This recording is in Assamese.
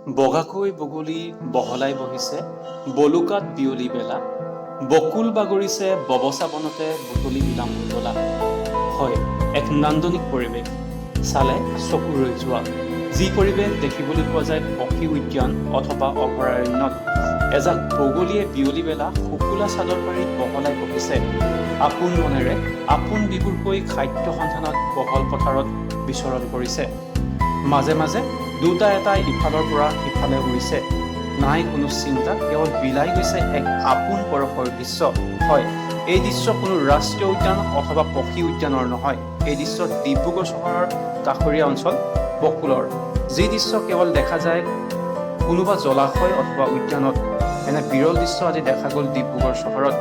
বগাকৈ বগলী বহলাই বহিছে বলুকাত বিয়লি বেলা, বকুল বাগৰিছে ববচা বনতে বুটলি বিলাম গলা। হয়, এক নান্দনিক পৰিৱেশ, চালে চকু ৰৈ যোৱা যি পৰিৱেশ দেখিবলৈ পোৱা যায় পক্ষী উদ্যান অথবা অভয়াৰণ্যত। এজাক বগলীয়ে বিয়লি বেলা শুকুলা চাদৰ পাৰি বহলাই বহিছে। আপোন মনেৰে আপোন বিভোৰ হৈ খাদ্য সন্ধানত বহল পথাৰত বিচৰণ কৰিছে। মাজে মাজে দুটা এটা ইফালৰ পৰা সিফালে উৰিছে। নাই কোনো চিন্তা, কেৱল বিলাই গৈছে এক আপোন পৰশৰ দৃশ্য। হয়, এই দৃশ্য কোনো ৰাষ্ট্ৰীয় উদ্যান অথবা পক্ষী উদ্যানৰ নহয়। এই দৃশ্য ডিব্ৰুগড় চহৰৰ কাষৰীয়া অঞ্চল বকুলৰ, যি দৃশ্য কেৱল দেখা যায় কোনোবা জলাশয় অথবা উদ্যানত। এনে বিৰল দৃশ্য আজি দেখা গ'ল ডিব্ৰুগড় চহৰত।